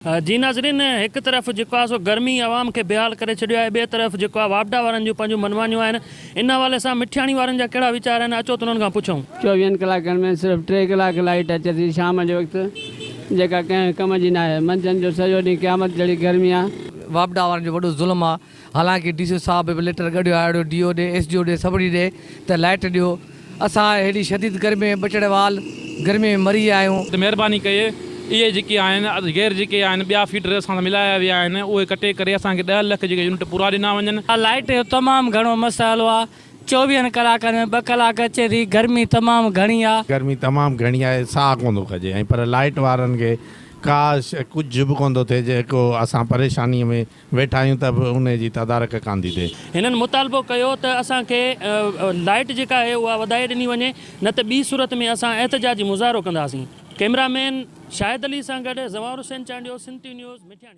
جي ناظرين هڪ طرف جيڪو آهي سو گرمي عوام کي بيحال ڪري ڇڏيو آهي ٻئي طرف جيڪو آهي واپڊا وارن جون پنهنجون منمانيون آهن ان حوالي سان مٺياڻي وارن جا ڪهڙا ويچار آهن اچو ته انهن کان پڇون. چوويهن ڪلاڪن ۾ صرف ٽي ڪلاڪ لائيٽ اچي ٿي شام جي وقت جيڪا ڪنهن ڪم جي ناهي منجهند جو سڄو ڏينهن قيامت جهڙي گرمي آ. واپڊا وارن جو وڏو ظلم آ حالانڪه ڊي سي صاحب به ليٽر ڳڙيو آهي اهڙو ڊي او ڏي ايس ڊي او ڏي سڀني ڏي ته لائٽ ڏيو اسان هيڏي شديد گرمي ۾ ٻچڙي وال گرمي ۾ مري ويا آهيون. ته مهرباني ڪري اهي جيڪي آهن غير جيڪي آهن ٻيا فيڊر اسان سان ملايا ويا آهن اهي ڪٽي ڪري اسان کي ڏهه لک جيڪي يونٽ پورا ڏنا وڃن. لائٽ جو تمام گهڻو مسئلو آ چوويهن ڪلاڪن ۾ ٻه ڪلاڪ اچي ٿي گرمي تمام گهڻي آ. گرمي تمام گهڻي آهي ساهه ڪونه ٿو کڄي ۽ پر لائٽ وارن کي ڪا ڪجهه به ڪونه ٿو ٿئي جيڪو اسان پريشاني ۾ ويٺا آهيون ته به انهي جي تدارڪ ڪانه ٿي ٿئي. هنن مطالبو ڪيو ته اسان کي لائيٽ جيڪا آهي اها وڌائي ڏني وڃي نه ته ٻي صورت ۾ اسان احتجاجي مظاهرو ڪنداسين. ڪئميرا مين شاهد علي سان گڏ Zawar Hussain Chandio, Sindh T news, Mithiani.